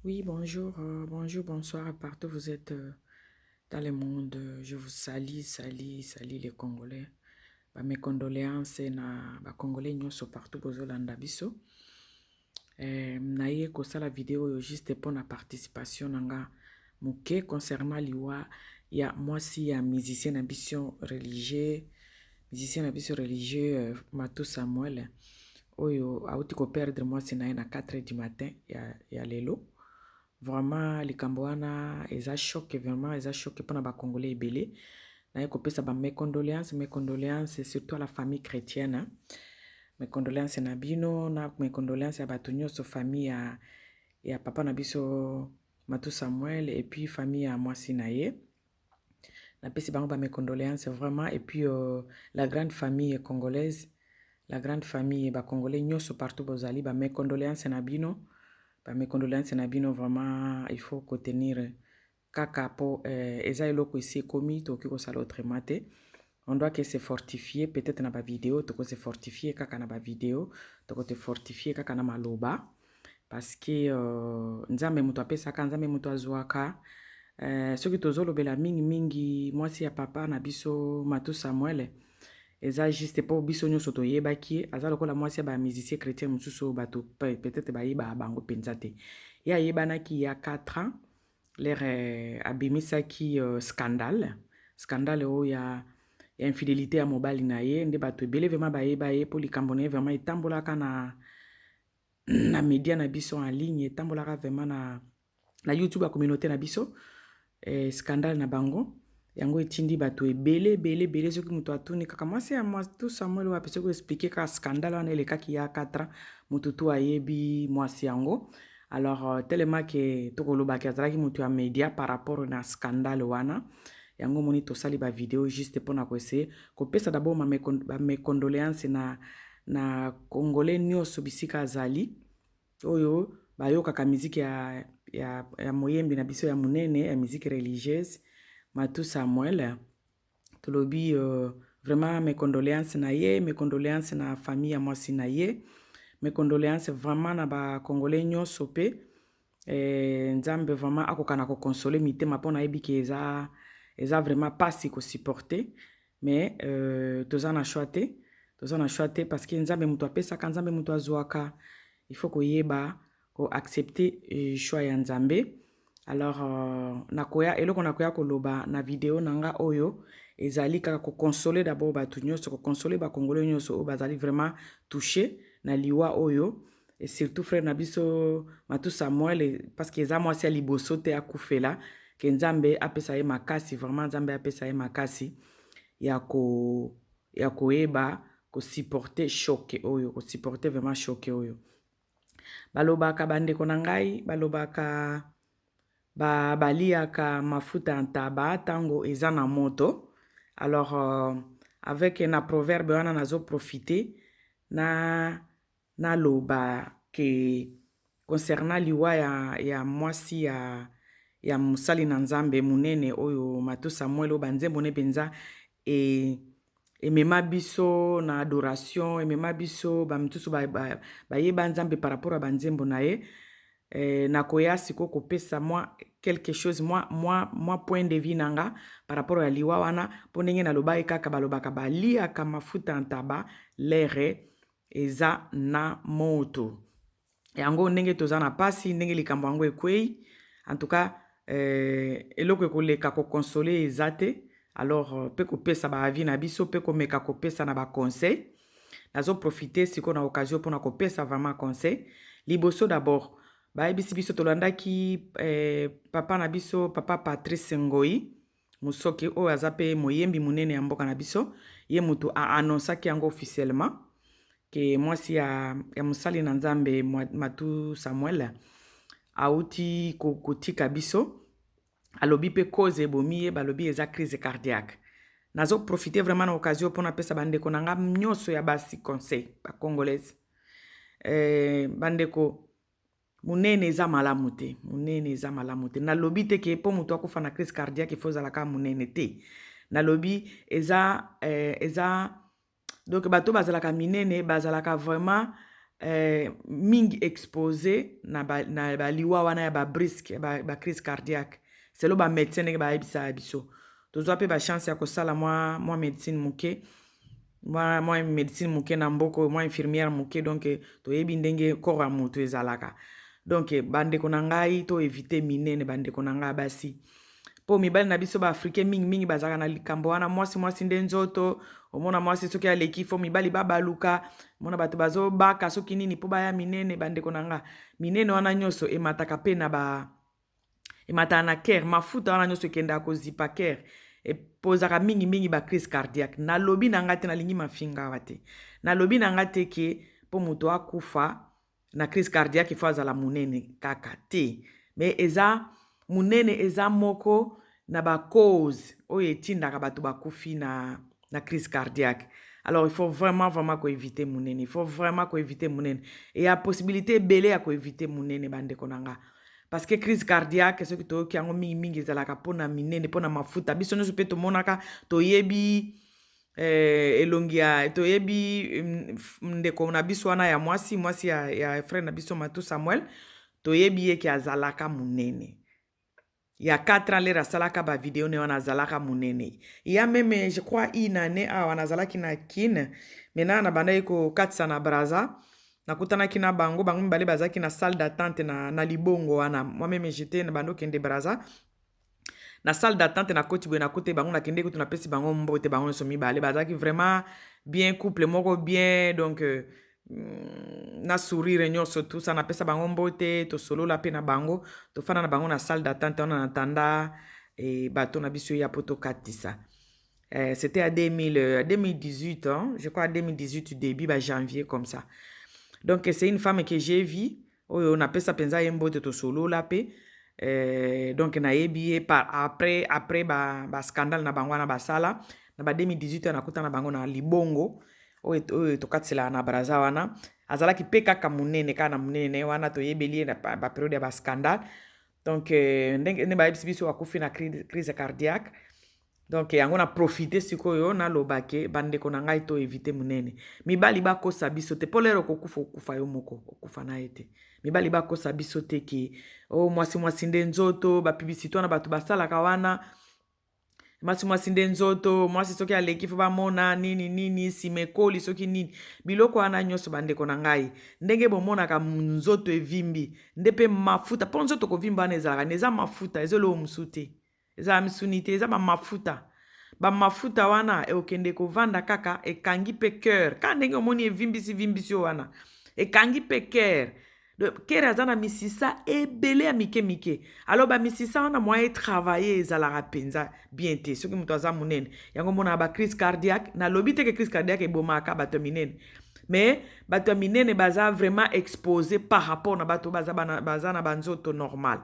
Oui, bonjour, bonjour, bonsoir, partout vous êtes dans le monde. Je vous salue, salue, salue les Congolais. Ba, mes condoléances na ba Congolais nyonso partout bozolanda biso. Naye kosala video oyo juste mpona participation na nga moke concernant liwa ya mwasi ya musicien na biso religieux, musicien na biso religieux Matou Samuel, oyo auti koperdre mwasi na ye na 4 heures du matin ya lelo. Vraiment, likambo wana eza choc, vraiment eza choc mpona Bacongolais ebele. Naye kopesa ba mes condoléances, mes condoléances surtout à la famille chrétienne. Mes condoléances na bino, na mes condoléances ya bato nyonso, famille ya papa na biso Matou Samuel et puis famille ya mwasi na ye. Napesi bango ba mes condoléances vraiment. Et puis la grande famille congolaise, la grande famille Bacongolais nyonso partout bozali, ba mes condoléances na bino, ba mes condoléances na bino. Vraiment, il faut kotenir kaka po eza eloko esi ekomi, tokoki kosala autrement te. On doit que se fortifier peut-être na bavideo, toko se fortifier kaka na bavideo, toko se fortifier kaka na maloba, parce que Nzambe moto apesaka, Nzambe moto azwaka. Soki tozolobela mingimingi mwasi ya papa na biso Matu Samuel, eza juste mpo biso nyonso toyebaki ye. Aza lokola mwasi ya bamusicien chrétien mosusu oyo bato peut-être bayebaka bango mpenza te. Ye ayebanaki ya 4 ans, l'heure abimisaki scandale oyo ya infidélité ya mobali na ye, nde bato ebele vraiment bayeba ye, mpo likambo na ye vraiment etambolaka na média na biso en ligne, etambolaka vraiment na YouTube ya communauté na biso. Scandale na bango yango etindi bato ebele ebele ebele. Soki moto atuni kaka mwasi ya Matu Samuel wapi, soki oexpliquer kaka scandale wana elekaki ya 4 ans, moto tu ayebi mwasi yango. Alors tellement ke tokolobaki azalaki moto ya média par rapport na scandale wana, yango omoni tosali bavideo juste mpona koessayer kopesa d'abord bames condoléances na Congolais nyonso bisika azali, oyo bayokaka miziki ya moyembi na biso ya monene ya musique religieuse Matu Samuel. Tolobi vraiment mes condoléances na ye, mes condoléances na famille ya mwasi na ye, mes condoléances vraiment na Bacongolais nyonso mpe Nzambe vraiment akoka na koconsoler mitema, mpo nayebi ke eza vraiment mpasi kosupporter, mais toza na choix te, toza na choix te, parce que Nzambe moto apesaka, Nzambe moto azwaka. Il faut koyeba koaccepter choix ya Nzambe. Alors nakoya, eloko nakoya koloba na video na nga oyo ezali kaka koconsoler d'abord bato nyonso, koconsoler Bacongolais nyonso oyo bazali vraiment touché na liwa oyo, et surtout frère na biso Matu Samuel, parce que eza mwasi ya liboso te akufela. Ke Nzambe apesa ye makasi, vraiment Nzambe apesa ye makasi ya koyeba kosupporter choc oyo, kosupporter vraiment choc oyo. Balobaka, bandeko na ngai, balobaka baliaka mafuta ya ntaba ntango eza na moto. Alors avec na proverbe wana, nazoprofiter na naloba ke concernant liwa ya mwasi ya mosali na Nzambe monene oyo Matu Samuel, oyo banzembo ne mpenza emema biso na adoration, emema biso bamisusu bayeba ba Nzambe par rapport ya banzembo na ye. Nakoya sikoyo kopesa mwa quelque chose, mwa point de vue na nga par rapport ya liwa wana, mpo ndenge nalobaki kaka, balobaka baliaka mafuta ya ntaba l'heure eza na moto. Yango ndenge toza na pasi, ndenge likambo yango ekwei, en tout cas eloko ekoleka koconsoler eza te. Alors mpe kopesa baavis na biso mpe komeka kopesa na baconseil. Nazoprofiter sikoyo na occasion mpona kopesa vraiment conseil. Liboso d'abord, bayebisi biso, tolandaki papa na biso, papa Patrice Ngoi Mosoki, oyo aza mpe moyembi monene ya mboka na biso. Ye moto aannonçaki yango officiellement ke mwasi ya mosali na Nzambe Matu Samuel auti kotika biso. Alobi mpe cause ebomi ye, balobi eza crise cardiaque. Nazoprofiter vraiment na occasion mpona apesa bandeko na nga nyonso ya basi conseil, Bacongolaise. Bandeko, monene eza malamu te, monene eza malamu te. Nalobi te ke mpo moto akufa na crise cardiaque ifo ezalaka monene te. Nalobi eza donc bato bazalaka minene, bazalaka vraiment mingi expose na baliwa wana ya babrusque, ya bacrise cardiaque, selon bamédecin ndenge bayebisaka biso. Tozwa mpe bachance ya kosala mwa médecine moke, mwa médecine moke na mboka oyo, mwa infirmière moke. Donc toyebi ndenge corps ya moto ezalaka. Donc bandeko na ngai, to évite minene. Bandeko na ngai basi, mpo mibali na biso baafricain mingimingi bazalaka na likambo wana, mwasi mwasi nde nzoto. Omona mwasi soki aleki, fo mibali babaluka, omona bato bazobaka soki nini mpo baya minene. Bandeko na nga, minene wana nyonso emataka mpe na ba emataka na cœur. Mafuta wana nyonso ekendaka kozipa cœur, epozaka mingimingi bacrise cardiaque. Nalobi na nga te, nalingi mafinga awa te. Nalobi na nga te ke mpo moto akufa na crise cardiaque, ifo azala monene kaka te. Mais eza monene, eza moko na bacause oyo etindaka bato bakufi na crise cardiaque. Alors il faut vraiment vraiment koéviter monene, il faut vraiment koéviter monene. Eya possibilité ebele ya koéviter monene, bandeko na nga, parce que crise cardiaque, soki toyoki yango mingimingi, ezalaka mpona minene, mpona mafuta. Biso nyonso mpe tomonaka, toyebi elongi ya, toyebi ndeko na biso wana ya mwasi, mwasi ya frère na biso Matu Samuel. Toyebi ye ke azalaka monene ya 4 ans. Lere asalaka bavideo ne wana, azalaka monene. Ya même, je crois, une année awa nazalaki na Kine. Maintenant nabandaki kokatisa na Braza, nakutanaki na bango. Bango mibale bazalaki na salle d'attente na Libongo wana. Moi même, j'étais na bando okende Braza, na salle d'attente nakoti boye, nakuti bango. Nakende kutu, napesi bango mbote. Bango nyonso mibale bazalaki vraiment bien, couple moko bien. Donc na sourire nyonso, tout ça, napesa bango mbote, tosolola mpe na bango, tofanda na bango na salle d'attente wana, na tanda bato na biso ya po tokatisa. C'était à 2000, 2018, hein, je crois 2018, début ba janvier comme ça. Donc c'est une femme que j'ai vue, oyo napesa mpenza ye mbote, tosolola mpe. Donc nayebi ye par après bascandale ba na bango wana basala na ba 2018. Nakuta na bango na Libongo oyo tokatiselaka na Braza wana. Azalaki mpe kaka monene, kaka na monene na ye wana toyebeli ye na bapériode ya bascandale. Donc ndenge nde bayebisi biso akufi na crise cardiaque. Donc yango na profite sikoyo naloba ke bandeko na ngai, to évite monene. Mibali bakosa biso te, mpo lero okokufa, okufa yo moko, okufa na ye te. Mibali bakosa biso te ke o oh, mwasi mwasi nde nzoto. Bapublicité wana bato basalaka wana, mwasi mwasi nde nzoto, mwasi soki aleki fo bamona nini nini, nsima ekoli soki nini. Biloko wana nyonso, bandeko na ngai, ndenge bomonaka nzoto evimbi nde mpe mafuta. Mpo nzoto kovimba wana ezalaka nde eza mafuta, eza eloko mosusu te, ezala misuni te, eza bamafuta. Bamafuta wana ekokende kovanda kaka, ekangi mpe cœur, kaka ndenge omoni evimbisi vimbisi oyo wana, ekangi mpe cœur. Cœur aza na misisa ebele ya mike mike. Alors bamisisa wana, moyen etravaille ezalaka mpenza bien te soki moto aza monene. Yango omonaka bacrise cardiaque. Nalobi te ke crise cardiaque ebomaka bato ya minene, mais bato ya minene baza vraiment exposé par rapport na bato baza na banzoto normal.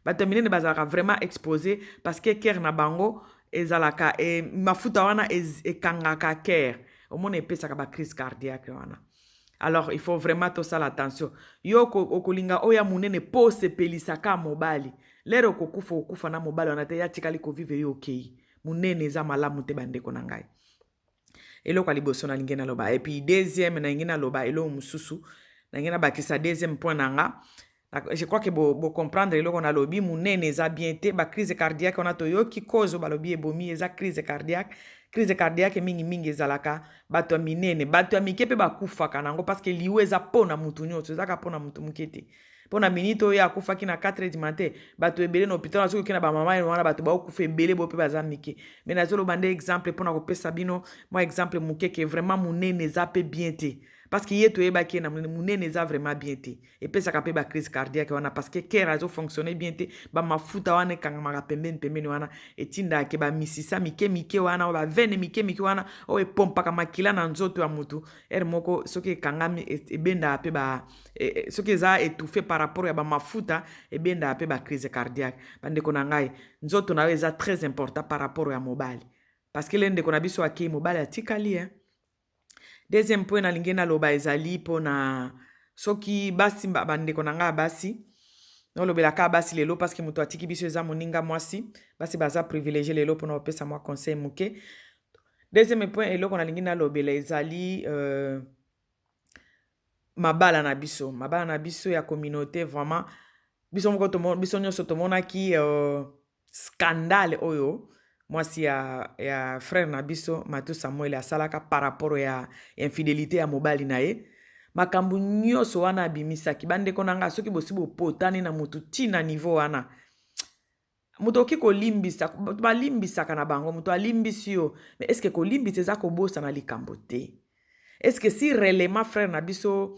Bato ya minene bazalaka vraiment exposé parce que cœur na bango ezalaka mafuta wana ekangaka cœur, omona epesaka bacrise cardiaque wana. Alors il faut vraiment tosala attention. Yo okolinga oyo ya monene mpo osepelisaka mobali, lere okokufa, okufa na mobali wana te, ya tikali kovivre, yo okei. Monene eza malamu te, bandeko na ngai. Eloko ya liboso nalingi naloba. Et puis deuxième, nalingi naloba eloko mosusu, nalingi nabakisa deuxième point na nga. Je crois que bocomprendre eloko nalobi. Monene eza bien te. Bacrise cardiaque wana toyoki cause, balobi ebomi eza crise cardiaque. Crise cardiaque mingimingi ezalaka bato ya minene. Bato ya mike mpe bakufaka nango, parce que liwa eza mpo na mutu nyonso, ezaka mpo na mutu moke te. Mpo na minute oyo akufaki na 4 heures du matin, bato ebele na hôpital, soki oke na bamama wana, bato baokufa ebele bo mpe baza mike. Mais nazoloba nde exemple mpona kopesa bino mwa exemple moke ke vraiment monene eza mpe bien te, parce que ye toyebaki ye na monene. Monene eza vraiment bien te, epesaka mpe bacrise cardiaque wana, parce que cœur azofonctionne bien te. Bamafuta wana ekangamaka pembeni pembeni wana, etindaka ke bamisisa mike mike wana, baveine mike mike wana oyo epompaka makila na nzoto ya motu, ere moko soki ekangami, ebendaka mpe ba soki eza étouffé par rapport ya bamafuta, ebendaka mpe bacrise cardiaque. Bandeko na ngai, nzoto na yo eza très important par rapport ya mobali, parce que le ndeko na biso akei, mobali atikali, eh? Deuxième point nalingi naloba ezali mpona soki basi, bandeko na ngai ya basi. Nolobelaka basi lelo parce que moto atiki biso eza moninga mwasi. Basi baza privilégié lelo mpona kopesa mwa conseil moke. Deuxième point, eloko nalingi nalobela ezali Mabala na biso, mabala na biso ya communauté, vraiment biso moko, biso nyonso tomonaki scandale oyo mwasi ya frère na biso Matu Samuel asalaka par rapport ya infidélité ya mobali na ye. Makambo nyonso wana abimisaki. Bandeko na nga, soki bosi bopotani na motu ntina niveau wana, moto okoki kolimbisa, balimbisaka na bango. Moto alimbisi yo, mais est-ce kolimbisa eza kobosana likambo te? Est-ce si réellement frère na biso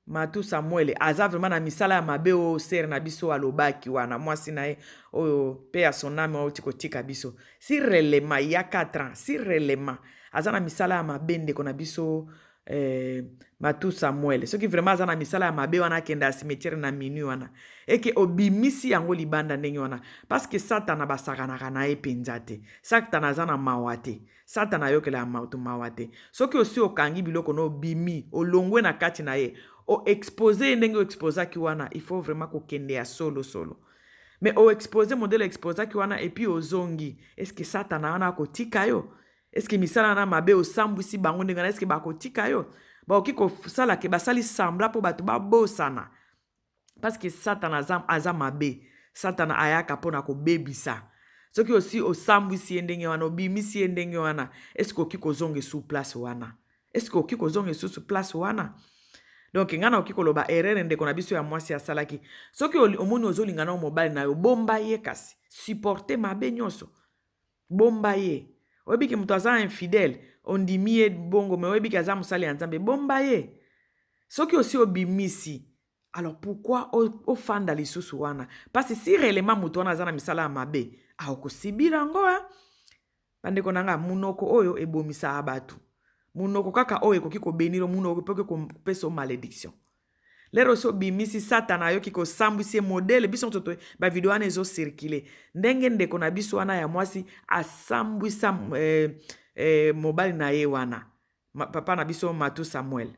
Matu Samuel aza vraiment na misala ya mabe oyo sœur na biso alobaki wana, mwasi na ye oyo mpe ya son âme auti kotika biso, si réellement ya 4 ans, si réellement aza na misala ya mabe, ndeko na biso Matu Samuel, soki vraiment aza na misala ya mabe wana, akende ya cimetière na minuit wana, eke obimisi yango libanda ndenge wana, parce que Satana basakanaka na ye mpenza te. Satana aza na mawa te, Satana ayokelaka moto mawa te. Soki osi okangi biloko na obimi, olongwe na kati na ye, oexpose ye ndenge oexposaki wana, il faut vraiment kokende ya solo solo. Mais oexpose modèle exposaki wana et puis ozongi, est-ce Satana wana akotika yo? Est-ce misala wana mabe osambwisi bango ndenge wana, est-ce bakotika yo? Bakoki kosala ke basali semblant mpo bato babosana, parce que Satana aza mabe. Satana ayaka mpona kobebisa. Soki osi osambwisi ye ndenge wana, obimisi ye ndenge wana, est-ce okoki kozonga esu place wana? Est-ce okoki kozonga esusu place wana? Donc ngai nakoki koloba, erreur ndeko na biso ya mwasi asalaki, soki omoni ozolinga na mobali na yo, bomba ye, kasi supporte mabe nyonso, bomba ye. Oyebiki moto aza infidèle, ondimi ye bongo, mais oyebiki aza mosali ya Nzambe, bomba ye. Soki osi obimisi, alors pourquoi ofanda lisusu wana? Parce si réellement moto wana aza na misala ya mabe, akosibira yango. Bandeko na nga, munoko oyo ebomisaka bato. Munoko kaka oyo ekoki kobénir, munoko mpe ekoki kopesa malédiction. Lero so obimisi, Satana ayoki kosambwisi ye modèle biso nyonso. Bavideo wana ezocircule, ndenge ndeko na biso wana ya mwasi asambwisa mobali na ye wana, papa na biso Matu Samuel.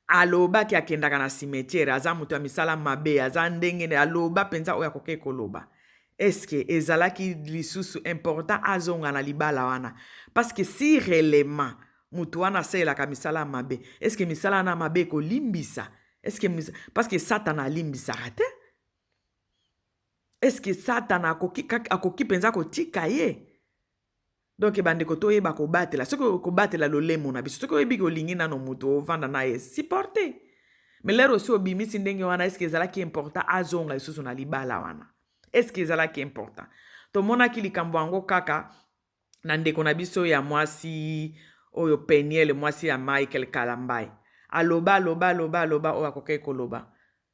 Alobaki akendaka na cimetière, aza moto ya misala mabe, aza ndenge nde aloba mpenza oyo akoki koloba. Est-ce ezalaki lisusu important azonga na libala wana? Parce que si réellement moto wana asalelaka misala ya mabe, est-ce misala wana mabe ekolimbisa? Est-ce, parce que Satana alimbisaka te, est-ce Satana akoki mpenza kotika ye? Donc bandeko, toyeba kobatela, soki kobatela lolemo na biso. Soki oyebi olingi nano moto, ovanda na ye, supporte. Mais lero osi obimisi ndenge wana, est-ce ezalaki important azonga lisusu na libala wana? Est-ce ezalaki important? Tomonaki likambo yango kaka na ndeko na biso ya mwasi oyo Peniel, mwasi ya Michael Kalambai. Aloba, aloba, aloba, aloba oyo akokaki koloba,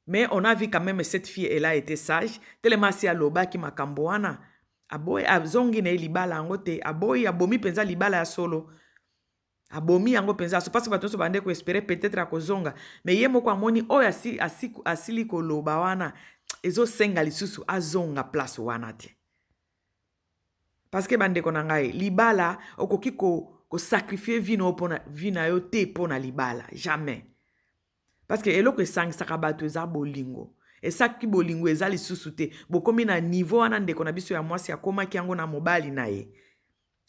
mais on a vu quand même, cette fille, elle a été sage tellement asi alobaki makambo wana, aboyi, azongi na ye libala yango te. Aboyi, abomi mpenza libala ya solo, abomi yango mpenza. So parce bato nyonso bande koespérer peut-être akozonga, mais ye moko amoni oyo asili koloba wana, ezosenga lisusu azonga place wana te. Parce que bandeko na ngai, libala, okoki kosacrifier vie na yo mpona vie na yo te, mpo na libala, jamais. Parce que eloko esangisaka bato eza bolingo. Esaki bolingo eza lisusu te, bokomi na niveau wana ndeko na biso ya mwasi akomaki yango na mobali na ye,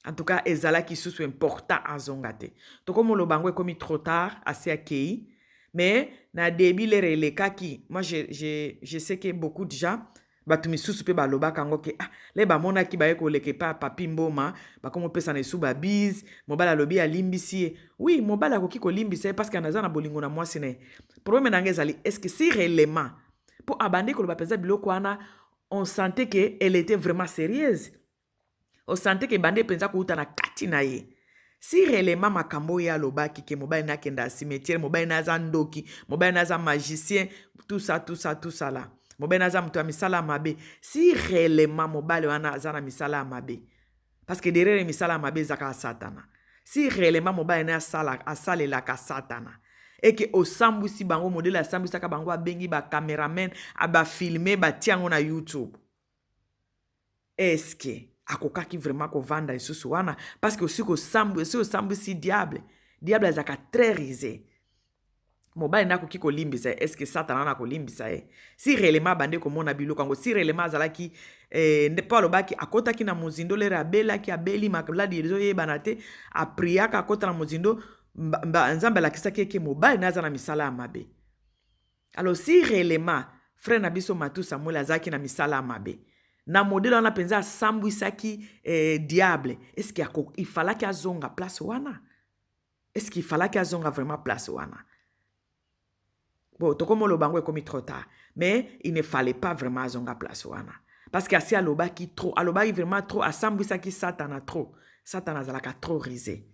en tout cas ezalaki susu important azonga te. Tokomoloba yango, ekomi trop tard, asi akei. Mais na début, l'heure elekaki, moi je sais que beaucoup de gens, bato misusu mpe balobaka yango ke ah, le bamonaki baye koleka epa Papi Mboma, bakomi opesana esu babise. Mobali alobi alimbisi ye. Oui, mobali akoki kolimbisa ye parce que aza na bolingo na mwasi na ye. Problème na ngai ezali, est ce que si réellement, mpo abandi koloba mpenza biloko wana, on sentait que elle était vraiment sérieuse, on sentait ke ebandi mpenza kouta na kati na ye. Si réellement makambo oyo alobaki ke mobali na akenda ya cimetière, mobali na aza ndoki, mobali na aza magicien, tout ça, tout ça, tout ça là, mobali na aza moto ya misala ya mabe, si réellement mobali wana aza na misala ya mabe, parce que derrière misala ya mabe eza kaka Satana, si réellement mobali na asalelaka Satana, eke osambwisi bango modèle asambwisaka bango, abengi bacameraman, abafilme, batia yango na YouTube, est-ce akokaki vraiment kovanda lisusu wana? Parce que osi osambwisi diable. Diable azalaka très rusé. Mobali nakoki kolimbisa ye, est-ce Satana wana akolimbisa ye? Si réellement abandi komona biloko yango, si réellement azalaki mpo alobaki akɔtaki na mozindo, l'heure abelaki, abeli maladi ezoyebana te, apriaka, akɔta na mozindo. Nzambe alakisaki ye ke mobali na ye aza na misala ya mabe. Alors si réellement frère na biso Matou Samuel azalaki na misala ya mabe, na modèle wana mpenza asambwisaki diable, est-ce que il fallaki azonga place wana? Est-ce qu'il fallaki azonga vraiment place wana? Bon, tokomi oloba yango, ekomi trop tard, mais il ne fallait pas vraiment azonga place wana, parce que asi alobaki trop, alobaki vraiment trop, asambwisaki Satana trop. Satana azalaka trop rusé.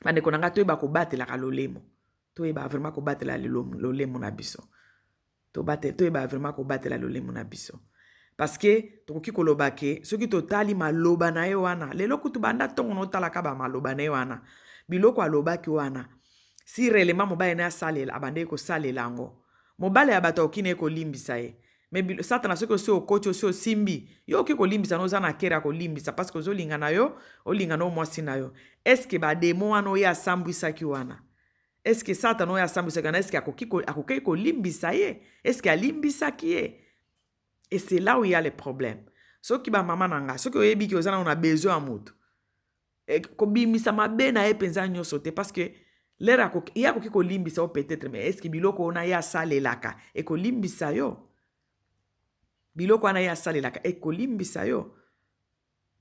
Bandeko na ngai, toyeba kobatelaka lolemo, toyeba vraiment kobatela lolemo na biso, toyeba vraiment kobatela lolemo na biso, parce que tokoki koloba ke soki totali maloba na ye wana lelo, kutu banda ntongo notalaka bamaloba na ye wana, biloko alobaki wana, si réellement mobali na ye asalela, abandeki kosalela yango, mobali ya bato akoki na ye kolimbisa ye. Mais Satana, soki osi okoti, osi osimbi yo, okoki kolimbisa na oza na cœur ya kolimbisa, parce que ozolinga na yo, olinga na yo mwasi na yo. Est-ce badémons wana oyo asambwisaki wana, est-ce Satana oyo asambwisaki wana, est-ce akokaki kolimbisa ye? Est-ce alimbisaki ye? Et c'est là où il y a le problème. Soki bamama na nga, soki oyebi ke oza nano na besoin ya moto, kobimisa mabe na ye mpenza nyonso te, parce que l'heure ye akoki kolimbisa yo peut-être, mais est-ce biloko wana ye asalelaka ekolimbisa yo? Biloko wana ye asalelaka ekolimbisa yo?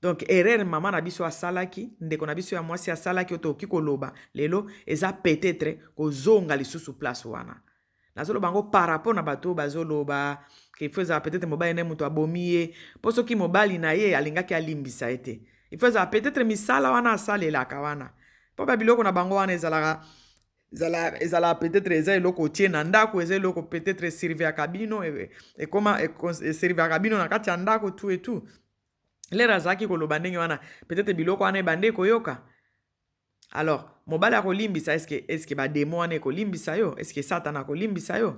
Donc erreur mama na biso asalaki, ndeko na biso ya mwasi asalaki, oyo tokoki koloba lelo, eza peut-être kozonga lisusu place wana. Nazoloba yango par rapport na bato oyo bazoloba ke il faut ezala peut-être mobali na ye moto abomi ye, mpo soki mobali na ye alingaki alimbisa ye te, il faut ezala peut-être misala wana asalelaka wana, mpo babiloko na bango wana ezalaka, ezala peut-être eza eloko otie na ndako, eza eloko peut-être esurveillaka bino, ekoma esurveillaka bino na kati ya ndako, tout et tout. L'heure azalaki koloba ndenge wana, peut-être biloko wana ebande koyoka. Alors mobali akolimbisa, est-ce badémons wana ekolimbisa yo? Est-ce Satana akolimbisa yo?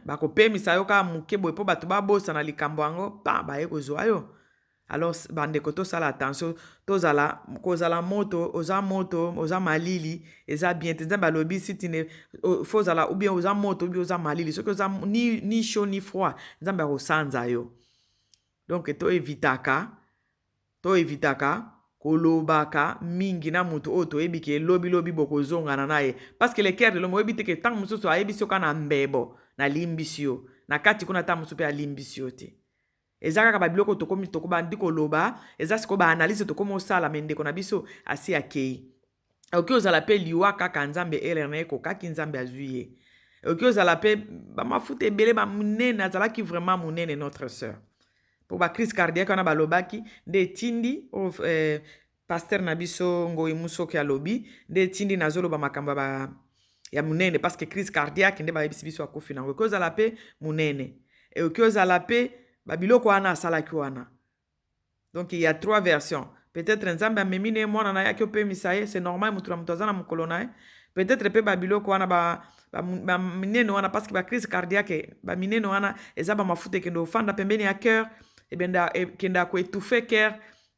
Bakopemisa yo kaka moke boye mpo bato babosana likambo yango, pa baye kozwa yo. Alors bandeko, tosala attention, tozala kozala moto, oza moto, oza malili, eza bien te. Nzambe alobi si tine faut ozala ou bien oza moto ou bien oza malili. Soki oza ni chaud ni froid, Nzambe akosanza yo. Donc toevitaka kolobaka mingi na moto oyo toyebi ke lobilobi bokozongana na ye, parce que le cœur de l'homme, oyebi te ke ntango mosusu ayebisi yo kaka na mbebo, nalimbisi yo, na kati kuna ntango mosusu mpe alimbisi yo te. Eza kaka babiloko tokomi, tokobandi koloba, eza sikoyo baanalyse tokomi osala. Mais ndeko na biso asi akei. Okoki ozala mpe liwa kaka Nzambe, heure na ye ekokaki, Nzambe azwi ye. Okoki ozala mpe bamafuta ebele, bamonene, azalaki vraiment monene, notre sœur, mpo bacrise cardiaque wana balobaki nde etindi oyo pasteur na biso Ngoi Musoki alobi nde etindi. Nazoloba makambo ya monene parce que crise cardiaque nde bayebisi biso akufi nango. Ekoki ozala mpe monene, ekoki ozala mpe babiloko wana asalaki wana. Donc il y a trois versions. Peut-être Nzambe amemi ne mwana na ye, aki opemisa ye, c'est normal, moto na moto aza na mokolo na ye. Peut-être mpe babiloko wana baminene wana, parce que bacrise cardiaque, baminene wana eza bamafuta ekende ofanda pembeni ya cœur, ekendaka koétouffer cœur,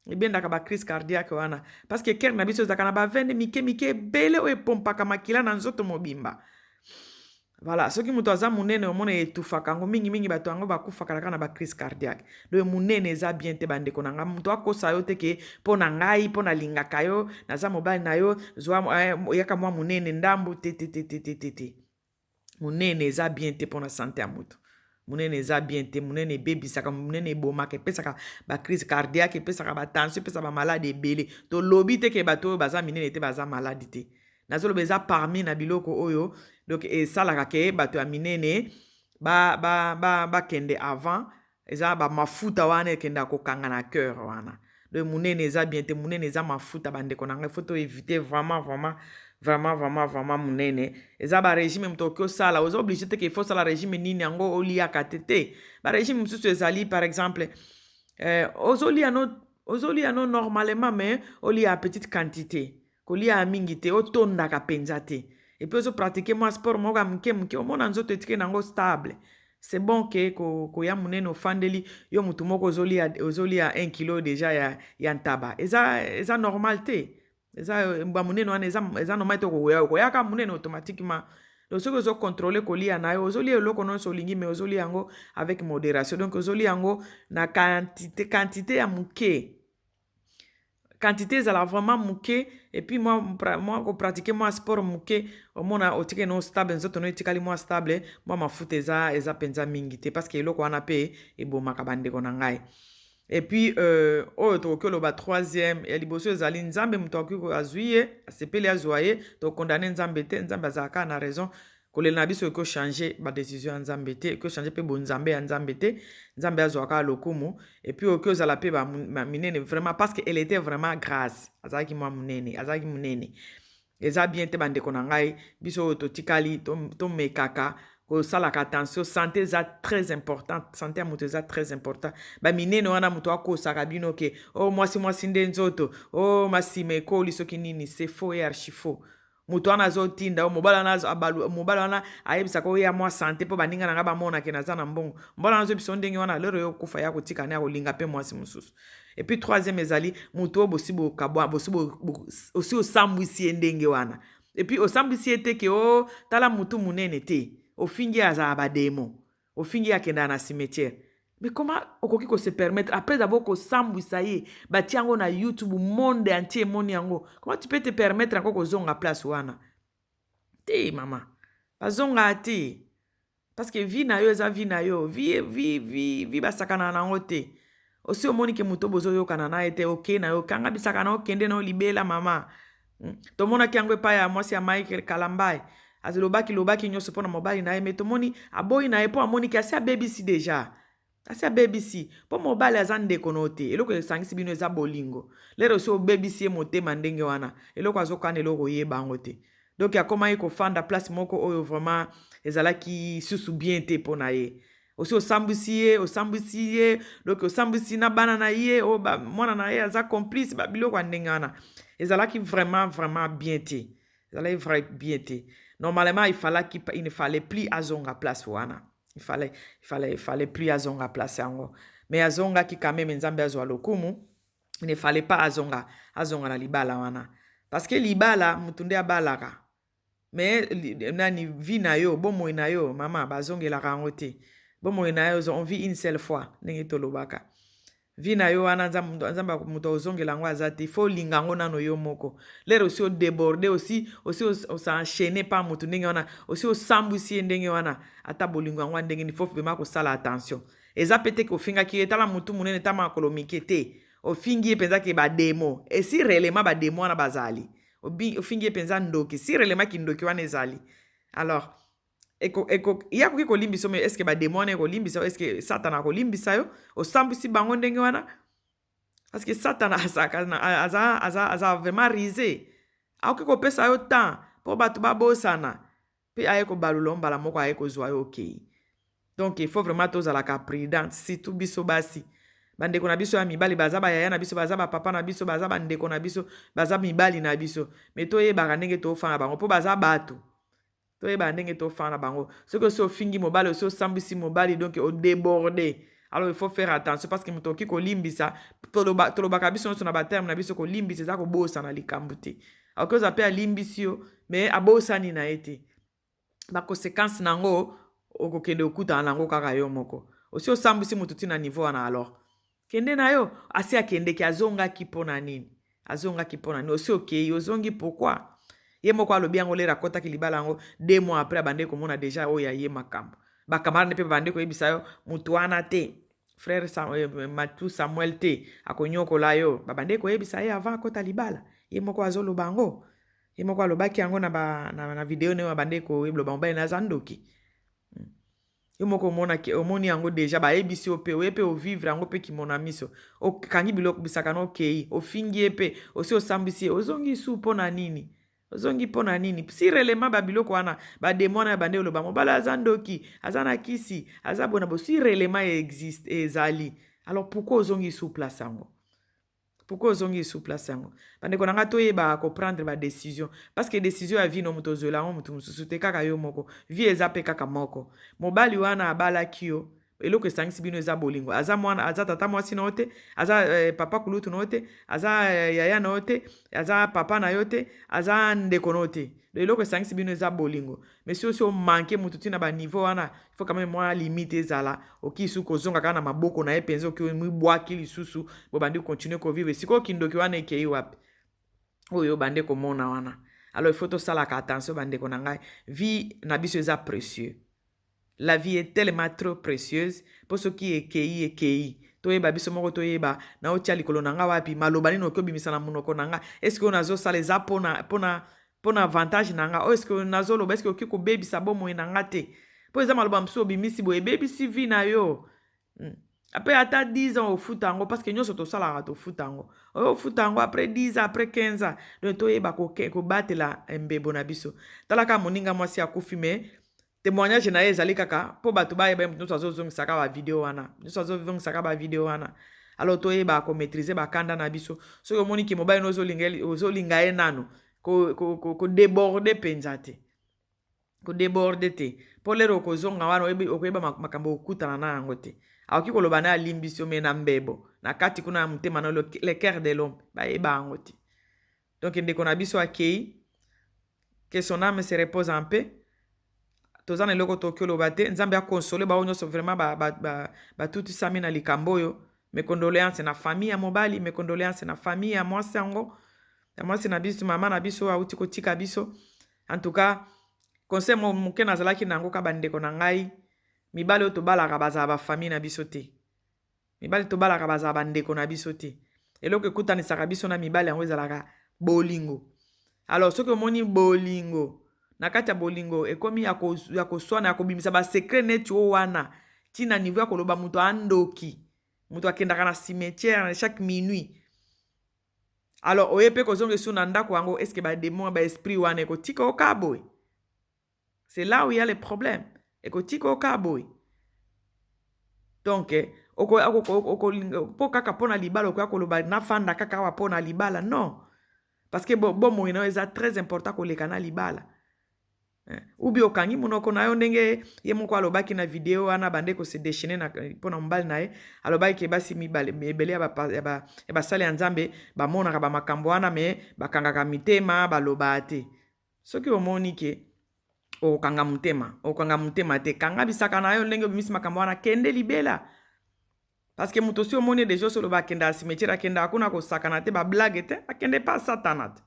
ebendaka bacrise cardiaque wana, parce que cœur na biso ezalaka na baveine mike mike ebele oyo epompaka makila na nzoto mobimba. Voilà, soki moto aza monene, omona etufaka yango mingimingi, bato yango bakufaka kaka na bacrise cardiaque. Donc monene eza bien te, bandeko na ngai. Moto akosa yo te ke mpo na ngai, mpo nalingaka yo, naza mobali na yo, zwa yaka mwa monene ndambu te. Te te te te te te, monene eza bien te mpo na santé ya moto. Monene eza bien te, monene ebebisaka, monene ebomaka, epesaka bacrise cardiaque, epesaka batension, epesaka bamaladi ebele. Tolobi te ke bato oyo baza minene te baza maladi te. Nazoloba eza parmi na biloko oyo donc esalaka ke bato ya minene bakende ba avant, eza bamafuta wana ekendaka kokanga na cœur wana. Donc monene eza bien te, monene eza mafuta. Bandeko na ngai, faut toéviter vraiment, vraiment, vraiment, vraiment, vraiment monene. Eza barégime moto okoki osala, oza obligé te ke il faut osala régime nini yango oliaka te. Te, barégime mosusu ezali, par exemple, ozolia no normalement, mais olia petite quantité, kolia ya mingi te, otondaka mpenza te, et puis ozopratiquer mwa sport moko ya moke moke, omona nzoto etike nango stable. C'est bon ke koya monene, ofandeli yo motu moko, ozolia 1 kilo déjà ya ntaba, eza normal te. Eza bamonene wana eza normal te, koyaka monene automatiquement. Donc soki ozocontrôler kolia na yo, ozolia eloko nyonso olingi, mais ozolia yango avec modération, donc ozolia yango na quantité ya moke. Quantité ezala vraiment moke, et puis mwa, mwa kopratiquer mwa sport moke, omona otikali no stable, nzoto no etikali mwa stable, mwa mafuta eza mpenza mingi te, parce que eloko wana mpe ebomaka, bandeko na ngai. Et puis oyo tokoki oloba troisième, ya liboso ezali Nzambe moto akoki azwi ye, asepeli azwa ye. Tokondane Nzambe te, Nzambe azalaka kaka na raison. Kolela na biso ekochange badécision ya Nzambe te, ekochange mpe bonzambe ya Nzambe te. Nzambe azwaka kaka lokumu. Et puis okoki ozala mpe baminene vraiment, parce que elle était vraiment grasse, azalaki mwa monene, azalaki monene. Eza bien te, bandeko na ngai. Biso oyo totikali, tomekaka kosalaka attention. Santé eza très importante, santé ya moto eza très important. Baminene wana, moto akosaka bino ke o oh, mwasi, mwasi nde nzoto, o oh, masima ekoli soki nini, c'est faux et archi faux. Moto wana azotinda o mobali wana ayebisaka oya mwa santé mpo baninga na ngai bamonake naza na mbongo. Mobali wana azoyebisa ndenge wana, lero yo okufa, ya kotika ne, akolinga mpe mwasi mosusu. Et puis troisième ezali moto oyo bosi bokabwa, bosi osi osambwisi ye ndenge wana. Et puis osambwisi ye te ke o tala motu monene te, ofingi ye azala badémon, ofingi ye akendaka na cimetière. Mais comment okoki kose permettre, après avoir kosambwisa ye, batia yango na YouTube, monde entier emoni yango, comment tu peux te permettre yango kozonga place wana te? Mama, bazonga te, parce que vie na yo eza vie na yo. Vie, vie, vie, vie basakana na yango te. Osi omoni ke moto bozoyokana na ye te, okei na yo, kanga bisaka na okende na yo libela, mama. Tomonaki yango epai ya mwasi ya Michael Kalambai. Azolobaki lobaki nyonso mpo na mobali na ye, mais tomoni aboyi na ye mpo amoniki asi abebisi déjà, asi abebisi. Mpo mobali aza ndeko no te, eloko esangisi bino eza bolingo. Lero osi obebisi ye motema ndenge wana, eloko azokana, eloko oyeba yango te. Donc akomaki kofanda place moko oyo vraiment ezalaki susu bien te mpo na ye. Osi osambwisi ye, osambwisi ye, donc osambwisi na bana na ye, oyo mwana na ye aza complice. Babiloko ya ndenge wana ezalaki vraiment, vraiment bien te, ezalaki vrai bien te. Normalement il fallait, il ne fallait plus azonga place wana. Il fallait plus azonga place yango, mais azongaki quand même. Nzambe azwa lokumu. Il ne fallait pas azonga, azonga na libala wana, parce que libala, mutu nde abalaka. Mais nani, vie na yo, bomoi na yo, mama, bazongelaka yango te. Bomoi na yo, on vit une seule fois, ndenge tolobaka. Vie na yo wana, Nzambe, moto ozongela yango aza te. Faut olinga yango nano yo moko. Lere osi odéborde, osi osenchaîne pa motu ndenge wana, osi osambwisi ye ndenge wana, ata bolingo yango ya ndenge nini, faut vraiment kosala attention. Eza pe te ke ofingaki ye, tala motu monene, ta makolo mike te. Ofingi ye mpenza ke badémon, esi réellement badémon wana bazali. Ofingi ye mpenza ndoki, si réellement kindoki wana ezali, alors ye akoki kolimbisa. Mais est-ce badémon wana ekolimbisa yo? Est-ce Satana akolimbisa yo osambwisi bango ndenge wana? Parce que Satana aza vraiment rusé. Akoki kopesa yo temps mpo bato babosana, mpe aye kobalula mbala moko, aye kozwa yo, okei. Donc il faut vraiment tozalaka prudent, surtout biso basi. Bandeko na biso ya mibali baza bayaya na biso, baza bapapa na biso, baza bandeko na biso, baza mibali na biso, mais toyebaka ndenge tofanda bango, mpo baza bato. Toyebaka ndenge tofanda bango. Soki osi ofingi mobali, osi osambwisi mobali, donc odéborde, alors il faut faire attention, parce que moto okoki kolimbisa, tolobaka biso nyonso na baterme na biso, kolimbisa eza kobosana likambo te. Akoki ozwa mpe alimbisi yo, mais abosani na ye te. Baconséquence nango okokende okutana nango kaka yo moko. Osi osambwisi moto ntina niveau wana, alors kende na yo. Asi akendeki, azongaki mpo na nini? Azongaki mpo na nini? Osi okei, ozongi pourquoi? Ye moko alobi yango, lere akɔtaki libala yango, 2 mois après abande komona déjà oyo aye makambo. Bacamarade mpe babande koyebisa yo motu wana te, frère Matu Samuel te, akonyokola yo. Babande koyebisa ye avant akɔta libala. Ye moko azoloba yango, ye moko alobaki yango na video ne, abande koyebloba mobali naza ndoki. Yo moko omonaki, omoni yango déjà, bayebisi yo mpe, oye mpe ovivre yango mpe kimona miso. Okangi biloko bisaka na okei, ofingi ye mpe, osi osambwisi ye, ozongi su mpo na nini? Ozongi mpo na nini? Si réellement babiloko wana, badémon wana ya bande oloba mobali aza ndoki, aza na kisi, aza bona bo, si réellement existe, ezali, alors pourquoi ozongi su place yango? Pourquoi ozongi su place yango? Bandeko na ngai, toyebaka koprendre badécision, parce que décision ya vie no, moto ozwela yango moto mosusu te, kaka yo moko. Vie eza mpe kaka moko. Mobali wana abalaki yo. Eloko esangisi bino eza bolingo. Aza mwana, aza tata mwasi na yo te, aza papa kulutu na yo te, aza yaya na yo te, aza papa na yo te, aza ndeko na yo te. Eloko esangisi bino eza bolingo. Mais si osi omanke motu ntina baniveau wana, il faut quand même mwa limite ezala. Oki lisusu kozonga kaka na maboko na ye mpenza, oki mibwaki lisusu, bobandi continuer kovivre. Sikoyo kindoki wana ekei wapi? Oyo bande komona wana. Alors il faut tosalaka attention, bandeko na ngai. Vie na biso eza précieux. La vie est tellement trop précieuse, mpo soki ekei, ekei. Toyeba biso moko, toyeba naotia likolo na nga wapi, maloba nini oki obimisa na monoko na nga. Est-ce oyo nazosala eza mpona avantage na nga? Oyo est-ce nazoloba, est-ce okoki kobebisa bomoi na nga te? Mpo eza maloba mosusu obimisi boye, ebebisi vie na yo. Après ata 10 ans, ofuta yango, parce que nyonso tosalaka, tofuta yango. Oyo ofuta yango après 10 ans, après 15 ans. Donc toyeba kobatela mbebo na biso. Talaka, moninga mwasi akufi, mais témoignage na ye ezali kaka mpo bato bayeba. Ye moto nyonso azozongisaka bavideo wana, nyonso azozongisaka bavideo wana. Alors toyeba komaîtriser bakanda na biso. Soki omoni ke mobali no ozolinga ye nano, kodéborder mpenza te, kodéborder te, mpo lero okozonga wana, okoyeba makambo okutana na yango te. Akoki koloba na alimbisi yo, mais na mbebo na kati kuna ya motema na, le cœur de l'homme, bayeba yango te. Donc ndeko na biso akei, que son âme se repose en paix. Toza na eloko tokoki oloba te. Nzambe aconsoler bango nyonso vraiment batutisami na likambo oyo. Mes condoléances na famille ya mobali, mes condoléances na famille ya mwasi yango, ya mwasi na biso, mama na biso awuti kotika biso. En tout cas, conseil moke nazalaki na yango ka bandeko na ngai, mibali oyo tobalaka bazala bafamille na biso te, mibali tobalaka bazala bandeko na biso te. Eloko ekutanisaka biso na mibali yango ezalaka bolingo. Alors soki omoni bolingo, na kati ya bolingo ekomi ya koswana, ya kobimisa basecret neti oyo wana, ntina niveau ya koloba moto andoki, moto akendaka na cimetière chaque minuit, alors oye mpe kozonga esu na ndako yango, est-ce badémon, baesprit wana ekotika oka boye? C'est là où il y a le problème. Ekotika oka boye. Donc mpo kaka mpo na libala, okoya koloba nafanda kaka awa mpo na libala? Non, parce que bomoi na yo eza très important koleka na libala. Ubi okangi monoko na yo, ndenge ye moko alobaki na video wana, bande kose déchaîner mpo na mobali na ye. Alobaki ke basi mibale ebele ya basali ya Nzambe bamonaka bamakambo wana, mais bakangaka mitema, balobaka te. Soki omoni ke okokanga motema, okokanga motema te, kanga bisaka na yo. Ndenge obimisi makambo wana, kende libela, parce que moto osi omoni déjà, osi oloba akendaka cimetière, akendaka kuna kosakana te, bablague te, akende pa Satana te.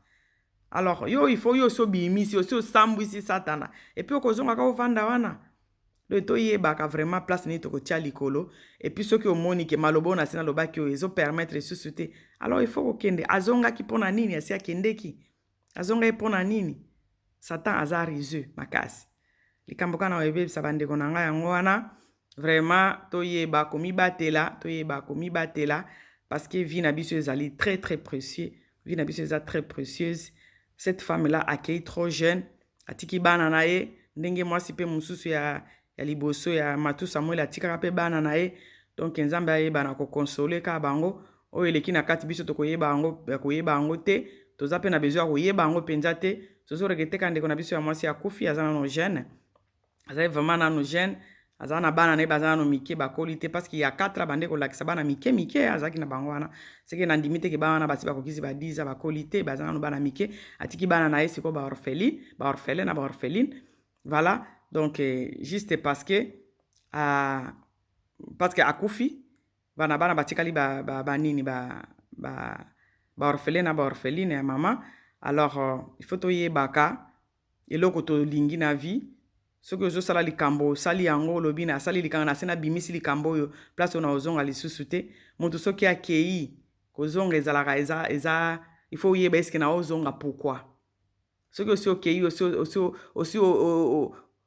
Alors yo, il faut yo osi obimisi, osi osambwisi Satana, et puis okozongaka ovanda wana. Donc toyebaka vraiment place nini tokotia likolo. Et puis soki omoni ke maloba oyo na se nalobaki oyo ezopermettre lisusu te, alors il faut kokende. Azongaki mpo na nini? Asi akendeki, azongaki mpo na nini? Satan aza rusé makasi. Likambo kaka na oyebisa bandeko na ngai yango wana. Vraiment toyeba komibatela, toyeba komibatela, parce que vie na biso ezali très très précieux. Vie na biso eza très précieuse. Cette femme là akei trop jeune, atiki bana na ye, ndenge mwasi mpe mosusu ya liboso ya Matu Samuel atikaka mpe bana na ye. Donc Nzambe ayeba na koconsoler kaka bango. Oyo eleki na kati, biso tokoyeba yango, ya koyeba yango te. Toza mpe na besoin ya koyeba yango mpenza te. Tozoregretter ka ndeko na biso ya mwasi akufi, aza nano jeune, azali vraiment nano jeune, aza na bana na ye, baza nano mike, bakoli te, parce que ya 4 bande kolakisa bana mike mike azalaki na bango wana. Seke nandimi te ke bana wana basi bakokisi ba 10, bakoli te, baza nano bana mike. Atiki bana na ye sikoyo baorpheli, baorphelin na baorpheline. Voilà. Donc juste parce que akufi, bana bana batikali banini, baorphelin na baorpheline ya mama. Alors il faut toyebaka eloko tolingi na vie. Soki ozosala likambo, osali yango, olobi na asali likambo na se, nabimisi likambo oyo, place oyo na ozonga lisusu te. Moto soki akei, kozonga ezalaka eza, il faut oyeba est-ce na ozonga pourquoi. Soki osi okei, osi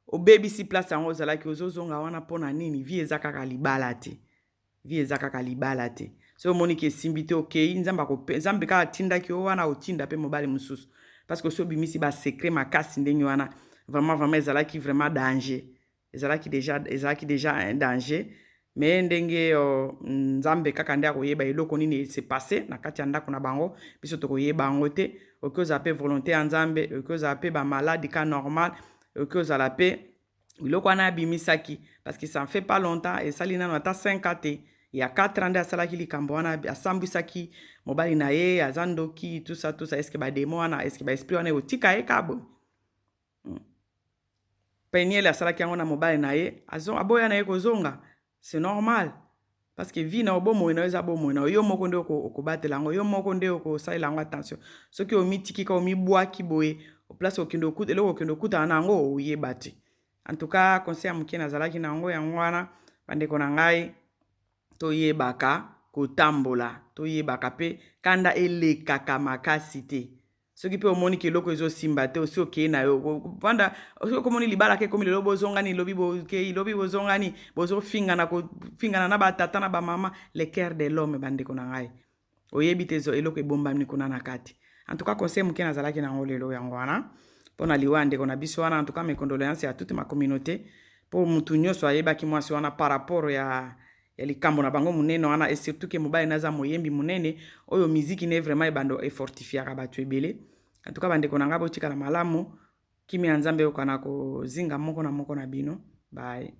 obebisi place yango ozalaki, ozozonga wana mpo na nini? Vie eza kaka libala te, vie eza kaka libala te. Soki omoni ke esimbi te, okei, Nzambe kaka atindaki yo wana, otinda mpe mobali mosusu, parce que osi obimisi basecret makasi ndenge wana. Vraiment, vraiment ezalaki vraiment danger, ezalaki déjà un danger. Mais ndenge Nzambe kaka nde akoyeba eloko nini se passe na kati ya ndako na bango, biso tokoyeba yango te. Okoki ozala mpe volonté ya Nzambe, okoki ozala mpe bamaladi ka normal, okoki ozala mpe Biloko wana abimisaki, parce que ça ne fait pas longtemps, esali nano ata 5 ans te, ya 4 ans nde asalaki likambo wana, asambwisaki mobali na ye, aza ndoki, tout ça, tout ça. Est-ce badémons wana, est-ce baesprits wana ekotika ye ka boye? Peniel asalaki yango na mobali na ye, aboya na ye kozonga. C'est normal, parce que vie na yo, bomoi na yo eza bomoi na yo. Yo moko nde okobatela yango, yo moko nde okosalela yango attention. Soki omitiki ka, omibwaki boye, place okende, eloko okende okutana na yango, oyeba te. En tout cas, conseil ya moke nazalaki na yango, yango wana. Bandeko na ngai, toyebaka kotambola, toyebaka mpe kanda elekaka makasi te. Soki mpe omoni ke eloko ezosimba te, osi okei na yo vanda. Soki okomoni libala ke ekomi lelo bozongani, lobi bokei, lobi bozongani, bozofingana, kofingana na batata na bamama, le cœur de l'homme, bandeko na ngai, oyebi te eloko ebombami kuna na kati. En tout cas, conseil moke nazalaki nango lelo, yango wana, mpo na liwa ya ndeko na biso wana. En tout cas, mes condoléances ya toute ma communauté, mpo mutu nyonso ayebaki mwasi wana par rapport ya likambo na bango monene wana, et surtout ke mobali naza moyembi monene oyo miziki ne vraiment ebando efortifiaka bato ebele. En tout cas, bandeko na ngai, botikala malamu. Kimia ya Nzambe eyokana kozinga moko na moko na bino. Bye.